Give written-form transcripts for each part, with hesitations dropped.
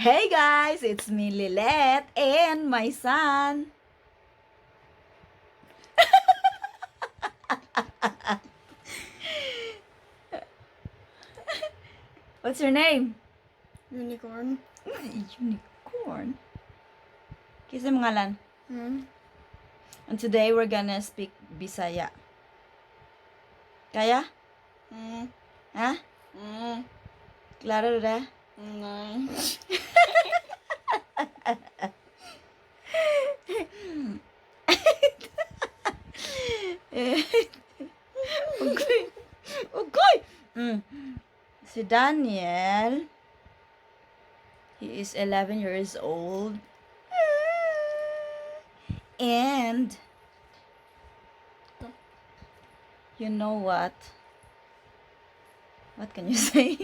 Hey guys, it's me, Lilet, and my son. What's your name? Unicorn. Unicorn. Kinsa imong ngalan? Hmm? And today we're gonna speak Bisaya. Kaya? Hmm. Ha? Hmm. Klaro ra? No. Okay. Okay. Si Daniel, he is 11 years old. And you know what? What can you say?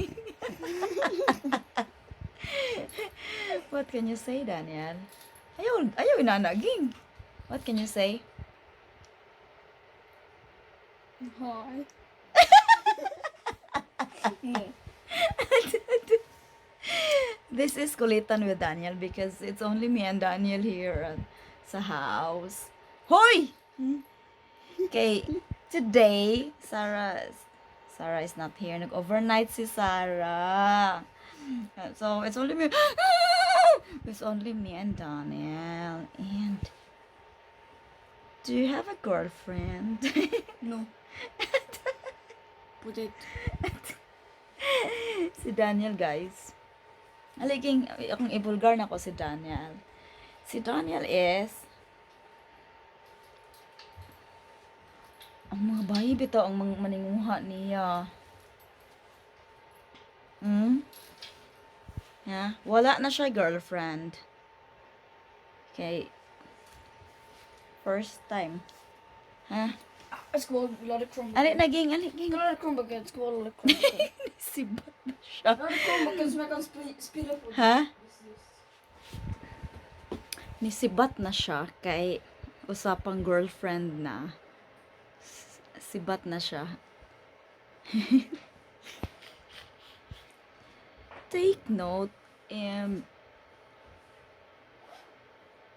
What can you say, Daniel? Ayaw, ayaw inanaging. What can you say? Hi. No. This is Kulitan with Daniel because it's only me and Daniel here at sa house. Hoy! Okay, today, Sarah is not here. Nag-overnight si Sarah. So, it's only me. It's only me and Daniel. And do you have a girlfriend? No. Put it. Si Daniel, guys. Aliging, akong ibulgar na ko si Daniel. Si Daniel is ang mga bayi bitaw ang mga maninguha niya. Yeah, wala na siya girlfriend. Okay. First time. Ha? Jag ska bara ladda Chromebook. Ali naging, ali ging. Jag ska ladda Chromebooken, jag ska bara ladda Chromebooken. Sibat na siya. Ladda Chromebooken som jag kan spela på. Ha? Precis. Nisibat na siya kay usapang girlfriend na. Sibat na siya. Take note,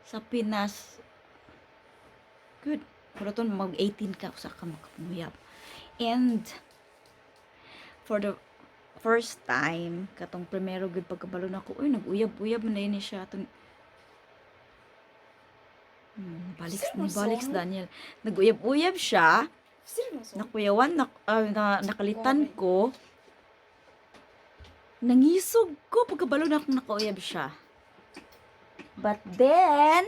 sa Pinas, good, pero to mag 18 ka, usa ka makapamuyab. And, for the first time, katong primero gud pagkabalo nako, uy, nag-uyab-uyab man ni siya. Atong balik, balik si Daniel. Nag-uyab-uyab siya. Ser du någon sån? Nakuyawan, na, nakalitan ko. Nangisog ko pagkabalo na akong nakauyab siya. But then,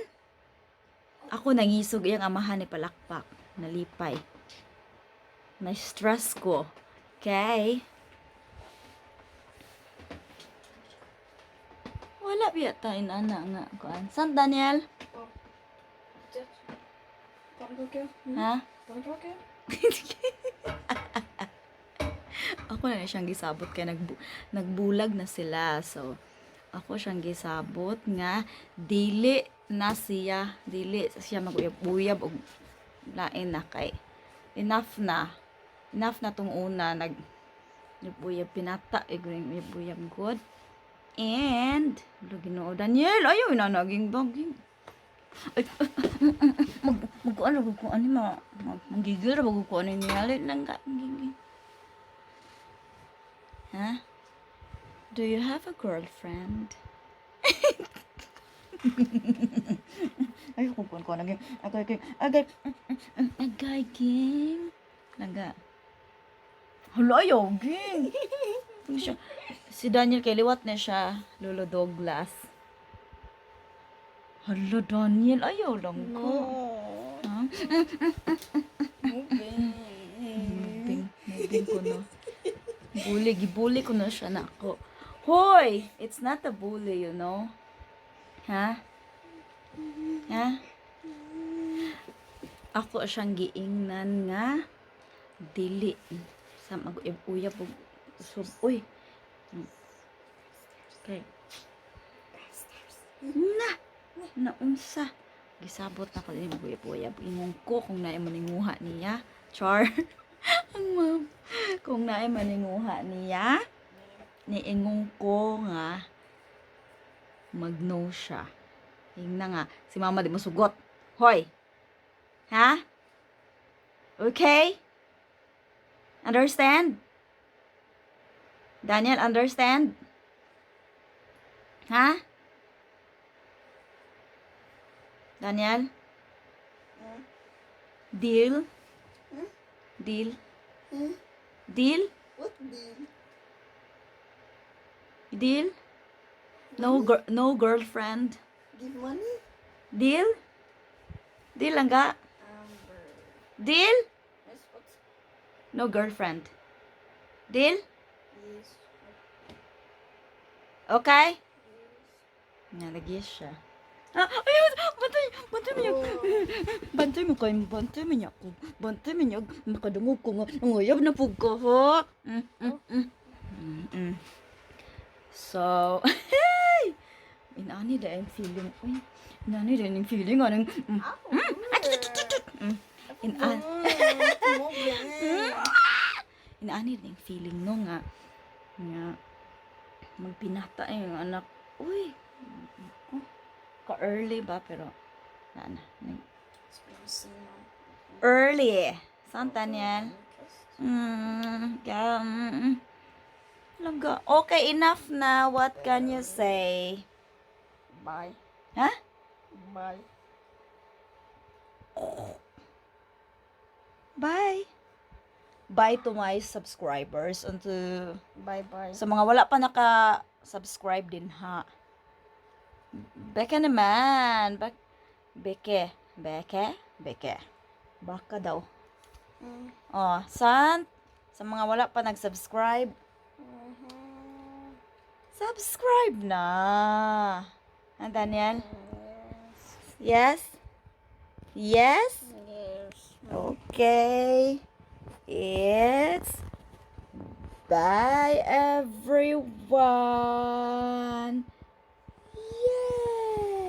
ako nangisog iyang amahan ni palakpak. Nalipay. Na-stress ko. Okay. Wala biya tayo na nga. Kuan. San Daniel? Det. Pannkaka. Mm. Ha? Pannkaka. Ako na siyang gisabot kay nagbulag na sila. So, ako siyang gisabot nga dili na siya, dili siya maguyab-uyab og lain na kay enough na. Enough na tong una nag uyab pinata eh uyab-uyab good. And lo Ginoo Daniel, ayaw na naging baging. Ay, mag mag ano ko ano ma mag, manggigil ra ko ano niya lang ka gigil. Ha? Do you have a girlfriend? Ay, kung ko naging agay agay agay agay ging. Naga. Hala, ayaw ging. Ano siya? Si Daniel kay liwat na siya, Lolo Douglas. Hala, Daniel, ayaw lang ko. No. Ha? Moving. Moving, moving ko no. Bully, gibully ko na siya na ako. Hoy! It's not a bully. Ha? Ha? Ako siyang giingnan nga dili sa mag-uyab-uyab og sub uy. Okay. Na! Naunsa. Gisabot na ko din mag-uyab-uyab. Ingon ko kung naay maninguha niya. Char. Ang ma'am. Kung naay maninguha niya, niingon ko nga Mag-no siya. Hingna nga, si mama di mo sugot. Hoy! Ha? Okay? Understand? Daniel, understand? Ha? Daniel? Deal? Deal? Hmm? Deal? What deal? Deal? No girl, no girlfriend. Give money? Deal? Deal lang ga? Amber. Deal? Yes, what? No girlfriend. Deal? Yes. Okay? Nga, lagi siya. Ah, ayun! Bantay! Bantay mo niya! Bantay mo kayo! Bantay mo niya ako! Bantay mo niya! Makadungog ko nga! Nguyab na pug ko, ho! So, hey! Inani da ang feeling. Uy, inani da ang feeling. Anong, Inan, inaani da ang feeling no nga nga magpinata eh, yung anak. Uy, oh, ka-early ba pero na na. Early. Sant, Daniel? Kaya, Laga. Okay, enough na. What can you say? Bye. Ha? Bye. Bye. Bye to my subscribers and to Bye bye. sa mga wala pa naka-subscribe din ha. Beke naman. Beke. Beke? Beke. Baka daw. Oh, san? Sa mga wala pa nag-subscribe, subscribe na. Ah, Daniel? Yes? Yes? Yes. Okay. It's bye, everyone.